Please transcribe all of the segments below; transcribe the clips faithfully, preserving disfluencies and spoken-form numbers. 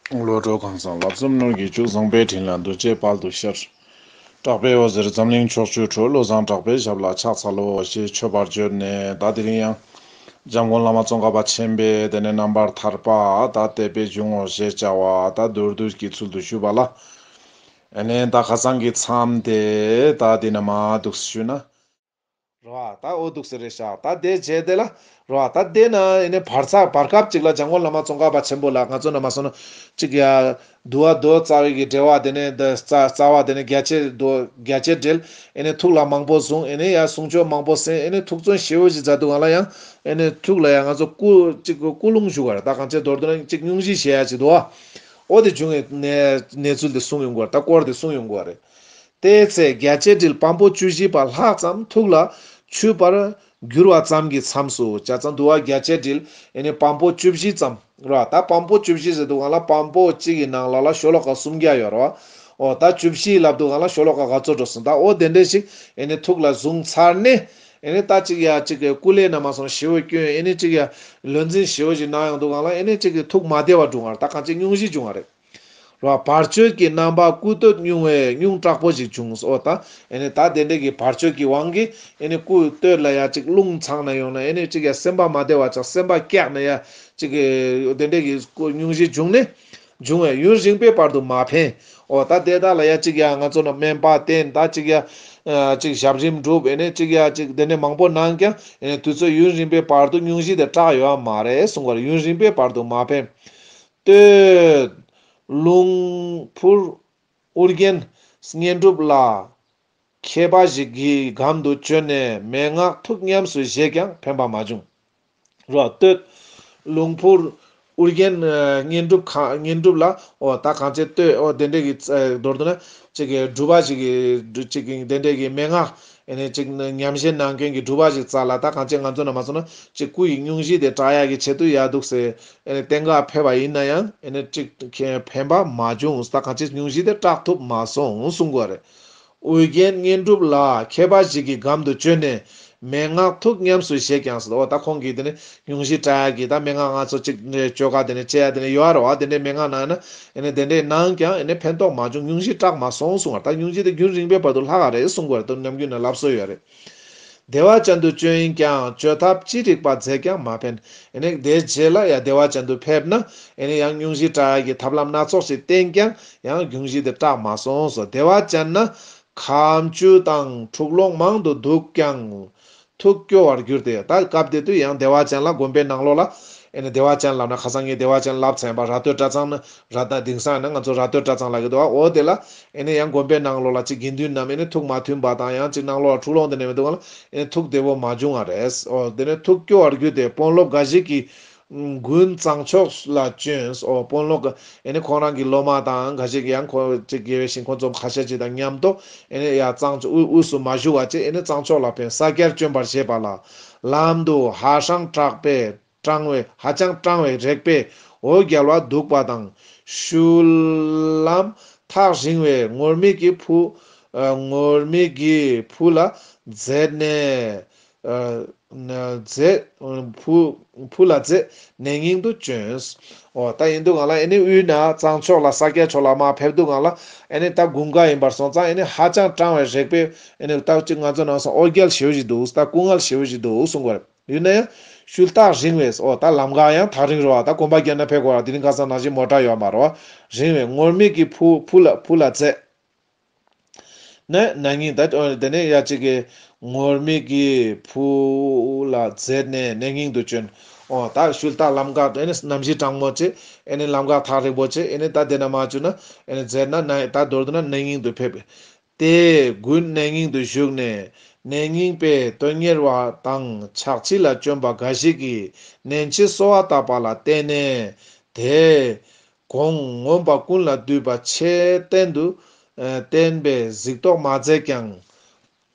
བློ་གྲོས་ཁང་བཟང་བསླབ་གསུམ་ནོར་གྱི་བཅུད། བཟང་པོའི་དྲིན་ལ་འདུ་བྱེད་དཔལ་དུ་ཤར། གྲགས་པའི་འོད་ཟེར་འཛམ་གླིང་ཕྱོགས་བཅུར་འཕྲོ། བློ་བཟང་གྲགས་པའི་ཞབས་ལ་ཕྱག་འཚལ་ལོ། ཞེས་མཆོད་པར་བརྗོད་ནས། ད་དེ་རིང་ཡང་འཇམ་མགོན་བླ་མ་ཙོང་ཁ་པ་ཆེན་པོས་དེ་ནས་རྣམ་པར་ཐར་པ་ད་དད་པས་འབྱུང་ངོ་ཞེས་བྱ་བ་ད་མདོར་བསྡུས་ཀྱི་ཚུལ་དུ་ཞུས་པ་ལ། ཨ་ནི་ད་ཁ་སང་གི་མཚམས་དེ་ད་དེ་ནས་མར་འདུག་ཞུས་ན། རེད་བ། ད་འོ་འདུག་ཟེར་རེད་ཤག་ད་དེ་བྱས་དེ་ལ། རེད་བ། ད་དེ་ན་ཨེ་ནས་བར་ཚ་བར་སྐབས་ཅིག་ལ་འཇམ་མགོན་བླ་མ་ཙོང་ཁ་པ་ཆེན་པོ་ལ་ང་ཚོ་ན་མ་སོང་ན་ཅིག་ཡ་འདུལ་བ་མདོ་རྩ་བའི་གི་འགྲེལ་བ་དེ་ནས་འདི་རྩ་རྩ་བ་དེ་ནས་རྒྱ་ཆེར་མདོ་རྒྱ་ཆེར་འགྲེལ། ཨེ་ནས་ཐུགས་ལ་མང་པོ་བཟུང་། ཨེ་ནས་ཡ་གསུང་ཆོས་མང་པོ་གསན། ཨེ་ནས་ཐུགས་བརྩོན་ཞེ་པོ་ཞིག་མཛད་འདུག་ག་ལ། ཡང་ཨེ་ནས་ཐུགས་ལ་ཡ་ང་ཚོ་ཀུ་ཅིག་ཀུན་སློང་ཞུ་ག་རེད། ད་གང་ཅི་མདོར་བསྡུ་ན་ཅིག་སྙུང་གཞི་བྱེད་ཡ་ཅིག་འདུག་བ། འོ་དེ་བྱུང་བའི་གནས་གནས་ཚུལ་དེ་གསུང་ཡོང་གི་རེད། ད་སྐོར་དེ་གསུང་ཡོང་གི་རེད། དེའི་ཚེ་རྒྱ་ཆེར་འགྲེལ་བམ་པོ་བཅུ་བཞི་པ་ལྷག་ཙམ་ཐུགས་ལ་ཆུད་པར་གྱུར་བ་ཙམ་གྱི་མཚམས་སུ་བྱས་ཙང་། འདུལ་བ་རྒྱ་ཆེར་འགྲེལ་ཨེ་ནི་བམ་པོ་བཅུ་བཞི་ཙམ་རེད་བ། ད་བམ་པོ་བཅུ་བཞི་ཟེར་དུས་སྒང་ལ་བམ་པོ་གཅིག་གི་ནང་ལོགས་ལ་ཤོ་ལོ་ཀ་སུམ་བརྒྱ་ཡོད་རེད་བ། འོ་ད་བཅུ་བཞི་ལབ་དུས་སྒང་ལ་ཤོ་ལོ་ཀ་ག་ཚོད་འགྲོ་སོང་། ད་འོ་དེ་འདྲས་ཞིག་ཨེ་ནི་ཐུགས་ལ་བཟུང་ཚར་ནས། ཨེ་ནི་ད་ཅིག་ཡ་ཅིག་གི་སྐུ་ལས་ན་མ་སོང་ཞེ་པོ་སྐྱོན། ཨེ་ནི་ཅིག་ཡ་བློ་འཛིན་ཞེ་པོ་ཞིག་གནང་ཡོང་དུས་སྒང་ལ་ཨེ་ནི་ཅིག་གི་ཐུགས་མ་བདེ་བ་བྱུང་བ་རེད། ད་གང་ཅི་སྙུང་གཞི་བྱུང་བ་རེད། རེད་བ། བར་གཅོད་ཀྱི་རྣམ་པ་སྐུ་སྟོད་སྙུང་བས་སྙུང་དྲག་པོ་ཞིག་བྱུང་སོ། ད་ཨེ་ནི་ད་དེ་འདྲས་ཀྱི་བར་གཅོད་ཀྱི་དབང་གིས་ཨེ་ནི་སྐུ་སྟོད་ལ་ཡ་ཅིག་རླུང་འཚང་ན་ཡོང་ན། ཨེ་ནི་ཅིག་ཡ་སེམས་པ་མ་བདེ་བ་ཅིག་སེམས་པ་སྐྱག་ན་ཡ་ཅིག་གི་དེ་འདྲས་ཀྱི་སྐུ་སྙུང་གཞི་བྱུང་ནས་བྱུང་བས་ཡུན་རིང་པོའི་བར་དུ་མ་ཕན། འོ་ད་དེ་དག་ལ་ཡ་ཅིག་ཡ་ང་ཚོ་ན་སྨན་པ་བསྟེན། ད་ཅིག་ཡ་ཨ་ཅིག་ཞབས་རིམ་སྒྲུབ། ཨེ་ནི་ཅིག་ཡ་ཅིག་དེ་འདྲས་མང་པོ་གནང་ཀྱང་ཨེ་ནི་དུས་ཚོད་ཡུན་རིང་པོའི་བར་དུ་སྙུང་གཞི་དེ་དྲག་ཡོད་མ་རེད་གསུང་བར། ཡུན་རིང་པོའི་བར་དུ་མ་ཕན། སྟོད། རླུང་འཕུར། ཨུ་རྒྱན། བསྙེན་སྒྲུབ་ལ། མཁས་པ་ཞིག་གི་གམ་དུ་བྱོན་ནས་མན་ངག་ཐུགས་ཉམས་སུ་བཞེས་ཀྱང་ཕན་པ་མ་བྱུང་། རོ། སྟོད། རླུང་འཕུར། ཨུ་རྒྱན། ཨ། བསྙེན་སྒྲུབ་ཁང་། བསྙེན་སྒྲུབ་ལ། འོ་ད་གང་ཅི་སྟོད། འོ་དེ་འདྲས་ཀྱི་རྩ་མདོར་བསྡུ་ན་ཅིག་གི་སྒྲུབ་པ་ཞིག་གི་ཅིག་གི་དེ་འདྲས་ཀྱི་མན་ངག་ཨེ་ནས་ཅིག་ཉམས་བཞེས་གནང་མཁན་གྱི་སྒྲུབ་པ་ཞིག་རྩ་ལ། ད་གང་ཅི་ང་ཚོ་ན་མ་སོང་ན་ཅིག་སྐུ་ཡི་སྙུང་གཞི་དེ་དྲག་ཡག་གི་ཆེད་དུ་ཡ་འདུག་སེ་ཨེ་ནས་གཏན་འགག་ཕེབས་པ་ཡིན་ན་ཡང་ཨེ་ནས་ཅིག་ཕན་པ་མ་བྱུང་། ད་གང་ཅི་སྙུང་གཞི་དེ་དྲག་ཐུབ་མ་སོང་གསུང་དགོས་རེད། ཨུ་རྒྱན་བསྙེན་སྒྲུབ་ལ་མཁས་པ་ཞིག་གི་གམ་དུ་བྱོན་ནས་མན་ངག་ཐུགས་ཉམས་སུ་བཞེས་ཀྱང་ཟེར། འོ་ད་ཁོང་གིས་དེ་ནས་སྙུང་གཞི་དྲག་ཡག་གི་ད་མན་ངག་ང་ཚོ་ཅིག་བཅོས་ཁ་དེ་ནས་བྱེད་ཡ་དེ་ནས་ཡོད་རེད་བ། དེ་འདྲའི་མན་ངག་གནང་ན་ཨེ་ནས་དེ་འདྲའི་གནང་ཀྱང་ཨེ་ནས་ཕན་ཐོགས་མ་བྱུང་། སྙུང་གཞི་དྲག་མ་སོང་གསུང་བར། ད་སྙུང་གཞི་དེ་རྒྱུན་རིང་པོའི་བར་དུ་ལྷག་ག་རེད་གསུང་དགོས་རེད། དོན་ནམ་རྒྱུན་ན་ལབ་སྲོལ་ཡོད་རེད། བདེ་བ་ཅན་དུ་བྱོན་ཡིན་ཀྱང་བཅོས་ཐབས་ཅི་རིགས་པ་མཛད་ཀྱང་མ་ཕན། ཨེ་ནས་དེའི་རྗེས་ལ་ཡང་བདེ་བ་ཅན་དུ་ཕེབས་ན་ཨེ་ནས་ཡང་སྙུང་གཞི་དྲག་ཡག་གི་ཐབས་ལམ་སྣ་ཚོགས་ཤིག་བསྟེན་ཀྱང་ཡང་སྙུང་གཞི་དེ་དྲག་མ་སོང་སོ། བདེ་བ་ཅན་ན་ཁམ་ཆུ་དང་འཁྲུག་ལོང་མང་དུ་འདུག་ཀྱང་ཐུགས་སྐྱོ་བར་གྱུར་ཏེ། ད་སྐབས་དེ་དུས་ཡང་བདེ་བ་ཅན་ལ་དགོན་པའི་ནང་ལོགས་ལ་ཨེ་ནས་བདེ་བ་ཅན་ལབ་ན་ཁ་སང་ངས་བདེ་བ་ཅན་ལབ་ཚར་ཡིན་པ། ར་སྟོད་གྲྭ་ཚང་ནི་ར་ད་དེང་སང་ནི་ང་ཚོ་ར་སྟོད་གྲྭ་ཚང་ལབ་ཀྱི་འདུག་བ། འོ་དེ་ལ་ཨེ་ནས་ཡང་དགོན་པའི་ནང་ལོགས་ལ་ཅིག་དགེ་འདུན་རྣམས་ཨེ་ནས་ཐུགས་མ་མཐུན་པ་དང་ཡང་ཅིག་ནང་ལོགས་ལ་འཁྲུག་ལོང་དེ་འདྲ་མི་འདུག་ག་ལ་ཨེ་ནས་ཐུགས་བདེ་པོ་མ་བྱུང་བ་རེད། འོ་དེ་ནས་ཐུགས་སྐྱོ་བར་གྱུར་ཏེ་དཔོན་སློབ་འགའ་ཞིག་གིས་དགུན་གཙང་ཕྱོགས་ལ་བྱོན། འོ་དཔོན་སློབ་ཨེ་ནས་ཁོང་རང་གི་སློབ་མ་དང་འགའ་ཞིག་ཡང་ཁོ་ཅིག་དགེ་བའི་བཤེས་ཁོང་ཚོ་ཁ་ཤས་ཅིག་དང་མཉམ་དུ་ཨེ་ནས་ཡ་གཙང་ཕྱོགས་དབུས་དབུས་སུ་མ་བཞུགས་པ་བྱས་ཨེ་ནས་གཙང་ཕྱོགས་ལ་ཕེབས། ས་སྐྱར་བྱོན་པར་བྱེད་པ་ལ་ལམ་དུ་ཧ་ཅང་དྲག་པས། གྲང་བའི་ཧ་ཅང་གྲང་བའི་རེག་པས་འོ་བརྒྱལ་བ་འདུག་པ་དང་། ཤུལ་ལམ་ཐག་རིང་བས་ངུར་སྨྲིག་གི་བུ། ཨ། ངུར་སྨྲིག་གི་བུ་ལ་མཛེད་ནས། ཨ། མཛེད། བུ། བུ་ལ་མཛེད་ནས་སྙིང་དུ་བྱོན། འོ་ད་ཡིན་དུས་སྒང་ལ་ཨེ་ནི་དབུས་ན་གཙང་ཕྱོགས་ལ་ས་སྐྱའི་ཕྱོགས་ལ་མར་ཕེབས་དུས་སྒང་ལ་ཨེ་ནི་ད་དགུན་ཁ་ཡིན་པར་སོང་ཙང་ཨེ་ནི་ཧ་ཅང་གྲང་བའི་རེག་པས་ཨེ་ནི་ད་ཅིག་ང་ཚོ་ནང་སོང་འོ་བརྒྱལ་ཞེ་པོ་ཞིག་འདུག་ད་སྐུ་ངལ་ཞེ་པོ་ཞིག་འདུག་གསུང་གི་རེད། ཡིན་ན་ཡང་ཤུལ་ཐག་རིང་བས། འོ་ད་ལམ་ཁ་ཡང་ཐག་རིང་རེད་བ། ད་གོམ་པ་བརྒྱབ་ན་ཕེབས་དགོས་ར། དེ་རིང་ཁ་སང་ནང་བཞིན་མོ་ཊ་ཡོད་མ་རེད་བ། རིང་བས་ངུར་སྨྲིག་གི་བུ། བུ་ལ། བུ་ལ་མཛེད་ནས་ནང་སྙིང་། ད་དེ་ནས་ཡ་གཅིག་གི་ངུར་སྨྲིག་གི་བུ་ལ་མཛེད་ནས་ནང་སྙིང་དུ་བྱོན། འོ་ད་ཤུལ་ཐག་ལམ་ཁ་ཨེ་ནི་གནམ་གཤིས་གྲང་མོ་བྱས་ཨེ་ནི་ལམ་ཁ་ཐག་རིང་པོ་བྱས་ཨེ་ནི་ད་དེ་ན་མ་བྱུང་ན་ཨེ་ནི་མཛེད་ན་ན་ད་མདོར་བསྡུ་ན་ནང་སྙིང་དུ་ཕེབས། དེ་དགུན་གནས་རྙིང་དུ་བཞུགས་ནས་གནས་རྙིང་པའི་དོན་གཉེར་བ་དང་ཕྱག་ཕྱི་ལ་བྱོན་པ་འགའ་ཞིག་གིས་ནན་གྱིས་གསོལ་བ་བཏབ་པ་ལ་བརྟེན་ནས་དེ་དགོངས་མངོན་པ་ཀུན་ལས་བཏུས་པ་ཆེས་བརྟན་དུ་བསྟན་པས་གཟིགས་རྟོག་མ་མཛད་ཀྱང་།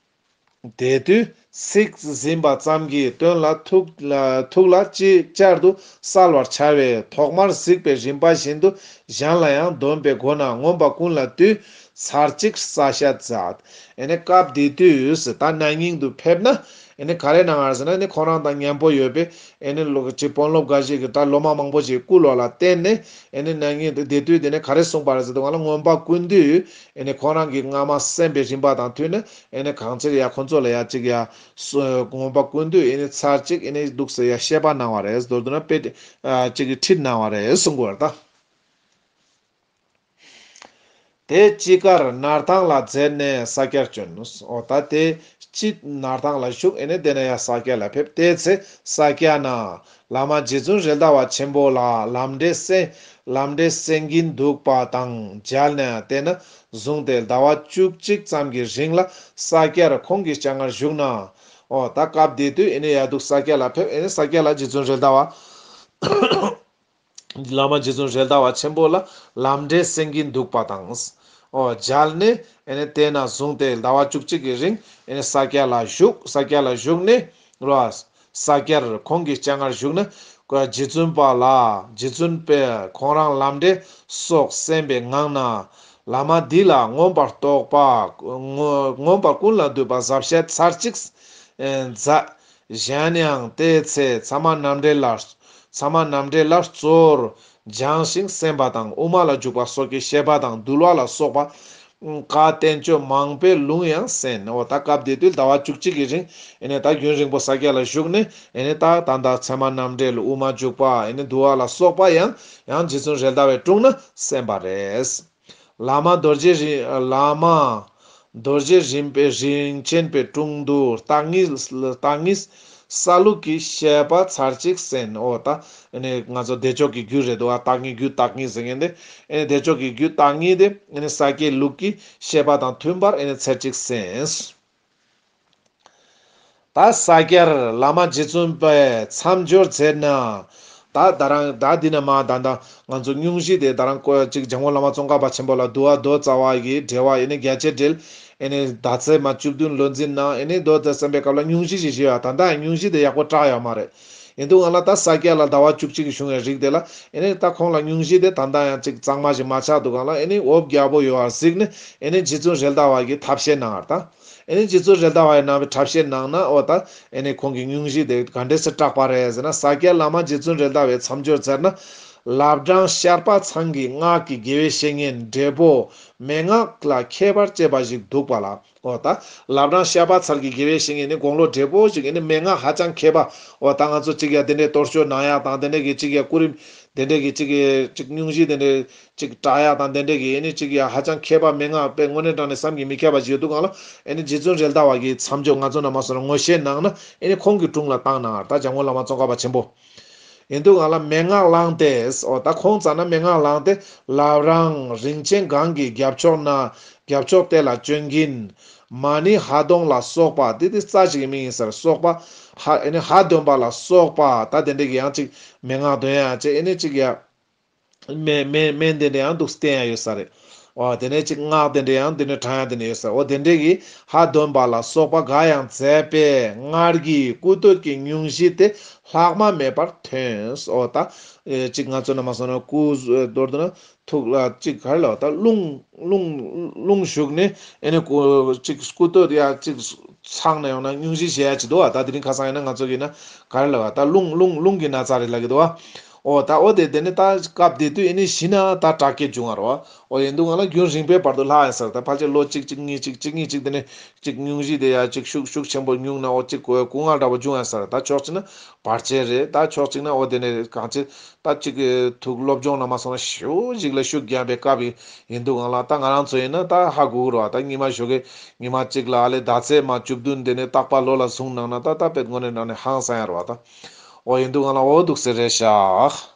དེ་དུས་ཚིག་ཟིན་པ་ཙམ་གྱིས་དོན་ལ་ཐུགས་ལ་ཐུགས་ལ་ཅིག་ཅར་དུ་གསལ་བར་འཆར་བས་ཐོག་མར་གཟིགས་པའི་རིམ་པ་བཞིན་དུ་གཞན་ལ་ཡང་འདོན་པའི་སྒོ་ནས་མངོན་པ་ཀུན་ལས་བཏུས་ཚར་གཅིག་ས་ཞལ་མཛད། ཨེ་ནས་སྐབས་དེ་དུས་ད་གནས་རྙིང་དུ་ཕེབས་ན་ ཨེ་ནི་ག་རེ་གནང་བ་རེད་ཟེར་ན། ཨེ་ནི་ཁོང་རང་དང་མཉམ་པོ་ཡོད་པའི་ཨེ་ནི་ལོ་ཅིག་དཔོན་སློབ་འགའ་ཞིག་གིས་ད་སློབ་མ་མང་པོ་ཞིག་བསྐུལ་བ་ལ་བརྟེན་ནས། ཨེ་ནི་ན་ནིང་དེ་དུས་དེ་ནས་ག་རེ་གསུངས་པ་རེད་ཟེར་དུས་སྒང་ལ། མངོན་པ་ཀུན་བཏུས་ཨེ་ནི་ཁོང་རང་གིས་སྔ་མ་གསན་པའི་རིམ་པ་དང་མཐུན་ནས། ཨེ་ནི་གང་ཅིར་ཡ་ཁོ་ཚོ་ལ་ཡ་ཅིག་ཡ་སོ་མངོན་པ་ཀུན་བཏུས་ཨེ་ནི་ཚར་གཅིག་ཨེ་ནི་འདུག་སེ་ཡ་བཤད་པ་གནང་བ་རེད། མདོར་བསྡུ་ན་དཔེ་ཨ་ཅིག་གི་ཁྲིད་གནང་བ་རེད་གསུང་གི་ཡོད་རེད་ད། དེ་དཔྱིད་ཀར་སྣར་ཐང་ལ་མཛད་ནས་ས་སྐྱར་བྱོན། འོ་ད་དེ་དཔྱིད་སྣར་ཐང་ལ་བཞུགས། ཨེ་ནས་དེ་ནས་ཡར་ས་སྐྱ་ལ་ཕེབས། དེའི་ཚེ་ས་སྐྱ་ན་བླ་མ་རྗེ་བཙུན་རེད་མདའ་བ་ཆེན་པོ་ལ་ལམ་འབྲས་གསན། ལམ་འབྲས་གསན་གྱིན་འདུག་པ་དང་མཇལ་ནས། དེ་ན་བཟུང་སྟེ་ཟླ་བ་བཅུ་གཅིག་ཙམ་གྱི་རིང་ལ་ས་སྐྱར་ཁོང་གི་སྤྱན་སྔར་བཞུགས་ན། འོ་ད་སྐབས་དེ་དུས་ཨེ་ནས་ཡར་འདུག་ས་སྐྱ་ལ་ཕེབས། ཨེ་ནས་ས་སྐྱ་ལ་རྗེ་བཙུན་རེད་མདའ་བ། བླ་མ་རྗེ་བཙུན་རེད་མདའ་བ་ཆེན་པོ་ལ་ལམ་འབྲས་གསན་གྱིན་འདུག་པ་དང་། འོ་མཇལ་ནས་ཨེ་ནས་དེ་ན་བཟུང་སྟེ་ཟླ་བ་བཅུ་གཅིག་གི་རིང་ཨེ་ནས་ས་སྐྱ་ལ་བཞུགས། ས་སྐྱ་ལ་བཞུགས་ནས་རོ། ས་སྐྱར་ཁོང་གི་སྤྱན་སྔར་བཞུགས་ན། རྗེ་བཙུན་པ་ལ་རྗེ་བཙུན་པས་ཁོང་རང་ལམ་འབྲས་སོགས་གསན་པའི་ངང་ན། བླ་མ་འདི་ལ་མངོན་པར་རྟོགས་པ། མངོན་མངོན་པ་ཀུན་ལས་བཏུས་པ་ཟབ་བཤད་ཚར་གཅིག་ཨེ་མཛད། གཞན་ཡང་དེའི་ཚེ་ཚད་མ་རྣམ་འགྲེལ་ལ། ཚད་མ་རྣམ་འགྲེལ་ལ་གཙོ་བོར་སྦྱངས་ཤིང་གསན་པ་དང་། དབུ་མ་ལ་འཇུག་པ་སོགས་ཀྱི་བཤད་པ་དང་འདུལ་བ་ལ་སོགས་པ། བཀའ་བསྟན་བཅོས་མང་པོའི་ལུང་ཡང་གསན། འོ་ད་སྐབས་དེ་དུས་ཟླ་བ་བཅུ་གཅིག་གི་རིང་ཨེ་ནས་ད་རྒྱུན་རིང་པོ་ས་སྐྱ་ལ་བཞུགས་ནས། ཨེ་ནས་ད་ད་ད་ཚད་མ་རྣམ་འགྲེལ། དབུ་མ་འཇུག་པ། ཨེ་ནས་འདུལ་བ་ལ་སོགས་པ་ཡང་ཡང་རྗེ་བཙུན་རེད་མདའ་བའི་དྲུང་ན་གསན་པ་རེད། བླ་མ་རྡོ་རྗེ་རིན་བླ་མ་རྡོ་རྗེ་རིན་པའི་རིན་ཆེན་པའི་དྲུང་དུ་བརྟག་གཉིས་བརྟག་གཉིས་ས་ལུགས་ཀྱི་བཤད་པ་ཚར་གཅིག་གསན། འོ་ད་ཨེ་ནས་ང་ཚོ་བདེ་མཆོག་གི་རྒྱུད་རེད་འདུག་བ། བརྟག་གཉིས་རྒྱུད་བརྟག་གཉིས་ཟེར་མཁན་དེ། ཨེ་ནས་བདེ་མཆོག་གི་རྒྱུད་བརྟག་གཉིས་དེ་ཨེ་ནས་ས་སྐྱའི་ལུགས་ཀྱི་བཤད་པ་དང་མཐུན་པར་ཨེ་ནས་ཚར་གཅིག་གསན། ད་ས་སྐྱར་བླ་མ་རྗེ་བཙུན་པས་མཚམས་སྦྱོར་མཛད་ན། ད་ད་རང་ད་འདི་ན་མ་ད་ད་ང་ཚོ་སྙུང་གཞི་དེ་ད་རང་ཀོ་ཅིག་འཇམ་མགོན་བླ་མ་ཙོང་ཁ་པ་ཆེན་པོ་ལ་འདུལ་བ་མདོ་རྩ་བ་ཡི་འགྲེལ་བ་ཨེ་ནས་རྒྱ་ཆེར་འགྲེལ། ཨེ་ནས་ཟླ་ཚེས་མ་བཅུ་བདུན་ལོ་འཛིན་ན་ཨེ་ནས་མདོ་དེ་གསན་པའི་སྐབས་ལ་སྙུང་གཞི་ཞིག་བཞེས་ཡ། ད་ད་སྙུང་གཞི་དེ་ཡག་པོ་བསྲེགས་ཡོད་མ་རེད། ཡིན་དུས་སྒང་ལ་ད་ས་སྐྱ་ལ་ཟླ་བ་བཅུ་གཅིག་གི་བཞུགས་པའི་རིང་དེ་ལ་ཨེ་ནས་ད་ཁོང་ལ་སྙུང་གཞི་དེ་ད་ད་ཡང་ཅིག་གཙང་མ་ཞིག་མ་ཆགས་དུས་སྒང་ལ་ཨེ་ནས་འོབས་རྒྱལ་པོ་ཡོད་པར་གཟིགས་ནས་ཨེ་ནས་རྗེ་བཙུན་རེད་མདའ་བ་གིས་ཐབས་ཤེས་གནང་བར་ད། ཨེ་ནས་རྗེ་བཙུན་རེད་མདའ་བ་ཡི་ནང་པའི་ཐབས་ཤེས་གནང་ན། འོ་ད་ཨེ་ནས་ཁོང་གི་སྙུང་གཞི་དེ་ག་འདྲས་སེ་བསྲེགས་པ་རེད་ཟེར་ན། ས་སྐྱའི་བླ་མ་རྗེ་བཙུན་རེད་མདའ་བས་མཚམས་སྦྱོར་མཛད་ན། བླ་བྲང་ཤར་པ་ཚང་གི་སྔགས་ཀྱི་དགེ་བའི་བཤེས་གཉེན་བགྲེས་པོ་མན་ངག་ལ་མཁས་པར་གཅེས་པ་ཞིག་འདུག་པ་ལ། འོ་ད་བླ་བྲང་ཤར་པ་ཚང་གི་དགེ་བའི་བཤེས་གཉེན་ནི་དགུང་ལོ་བགྲེས་པོ་ཞིག་ཨེ་ནས་མན་ངག་ཧ་ཅང་མཁས་པ། འོ་ད་ང་ཚོ་ཅིག་ཡ་དེ་འདྲའི་གཏོར་བཅོས་གནང་ཡག་དང་དེ་འདྲའི་གི་ཅིག་ཡ་སྐུ་རིམ་དེ་འདྲའི་གི་ཅིག་གི་ཅིག་སྙུང་གཞི་དེ་འདྲའི་ཅིག་བསྲེགས་ཡག་དང་དེ་འདྲའི་གི་ཨེ་ནས་ཅིག་ཡ་ཧ་ཅང་མཁས་པ་མན་ངག་དཔེ་དངོས་གནས་དྲང་གནས་བསམ་གྱིས་མི་ཁྱབ་པ་ཞིག་ཡོད་དུས་སྒང་ལ། ཨེ་ནས་རྗེ་བཙུན་རེད་མདའ་བ་གིས་མཚམས་སྦྱོར་ང་ཚོ་ནང་མ་སོང་ན་ངོ་ཤེས་གནང་ན་ཨེ་ནས་ཁོང་གི་དྲུང་ལ་བཏང་གནང་བར་ད་འཇམ་མགོན་བླ་མ་ཙོང་ཁ་པ་ཆེན་པོ། ཡིན་དུས་སྒང་ལ་མན་ངག་བླངས་ཏེ། འོ་ད་ཁོང་རྩ་ན་མན་ངག་བླངས་ཏེ་བླ་བྲང་རིན་ཆེན་སྒང་གི་རྒྱབ་ཕྱོགས་ན་རྒྱབ་ཕྱོགས་དེ་ལ་བྱོན་གྱིན། མ་ཎི་ཧ་དོང་ལ་སོགས་པ་དེ་དེ་རྩ་ཞིག་གི་མིང་ཡིན་ཟེར། སོགས་པ་ཧ་ཨེ་ནས་ཧ་དོན་པ་ལ་སོགས་པ་ད་དེ་འདྲའི་གི་ཡང་ཅིག་མན་ངག་འདོན་ཡ་ཅིག་ཨེ་ནས་ཅིག་ཡ། སྨན་སྨན་སྨན་དེ་འདྲ་ཡང་འདུག་བསྟེན་ཡ་ཡོད་ས་རེད། འོ་དེ་ནས་ཅིག་སྔགས་དེ་འདྲ་ཡང་དེ་འདྲ་བགྲང་ཡ་དེ་འདྲ་ཡོད་ས། འོ་དེ་འདྲའི་གི་ཧ་དོན་པ་ལ་སོགས་པ་འགའ་ཡང་མཛད་པས་སྔར་གྱི་སྐུ་སྟོད་ཀྱི་སྙུང་གཞི་དེ་ལྷག་མ་མེད་པར་ཐོན། འོ་ད་ཨེ་ཅིག་ང་ཚོ་ནང་མ་སོང་ན་སྐུ་མདོར་བསྡུ་ན་ཐུགས་ལ་ཅིག་ག་རེ་ལབ་ད་རླུང་རླུང་རླུང་ཞུགས་ནས་ཨེ་ནས་སྐུ་ཅིག་སྐུ་སྟོད་ཡ་ཅིག་ཚང་ནས་ཡོང་ན་སྙུང་གཞི་བཞེས་ཡ་ཅིག་འདུག་བ། ད་དེ་རིང་ཁ་སང་ཡིན་ན་ང་ཚོ་གི་ན་ག་རེ་ལབ་བ་ད་རླུང་རླུང་རླུང་གི་ན་ཚ་རེད་ལབ་ཀྱི་འདུག་བ། འོ་ད་འོ་དེ་དེ་ནས་ད་སྐབས་དེ་དུས་ཨེ་ནས་ཞི་ན་ད་དྲག་སྐྱེད་འབྱུང་བ་རེད་བ། འོ་ཡིན་དུས་སྒང་ལ་རྒྱུན་རིང་པོའི་བར་དུ་ལྷག་ཡ་ཟེར། ད་ཕལ་ཆེར་ལོ་གཅིག་གཅིག་གཉིས་གཅིག་གཅིག་གཉིས་གཅིག་དེ་ནས་ཅིག་སྙུང་གཞི་དེ་ཡ་ཅིག་ཤུགས་ཤུགས་ཆེན་པོ་སྙུང་ན་འོ་ཅིག་སྐུ་ངལ་འདྲ་པོ་འབྱུང་ཡ་ཟེར། ད་ཕྱོགས་གཅིག་ན་བར་ཆད་རེད། ད་ཕྱོགས་གཅིག་ན་འོ་དེ་ནས་གང་ཅི་ད་ཅིག་ཐུགས་སློབ་སྦྱོང་ལ་མ་སོང་ན་ཞེ་པོ་ཞིག་ལ་ཤུགས་རྒྱབ་པའི་སྐབས་ཡིན་དུས་སྒང་ལ། ད་ང་རང་ཚོ་ཡིན་ན་ད་ཧ་གོ་གི་རེད་བ། ད་ཉི་མ་ཞོགས་ཀས་ཉི་མ་གཅིག་ལ་ཨ་ལེ་ཟླ་ཚེས་མ་བཅུ་བདུན་དེ་ནས་རྟག་པར་ལོ་ལ་བཟུང་གནང་ན་ད་ད་དཔེ་དངོས་གནས་དྲང་གནས་ཧང་སང་ཡ་རེད་བ། ད་འོ་ཡིན་དུས་སྒང་ལ་འོ་འདུག་སེ་རེད་ཤག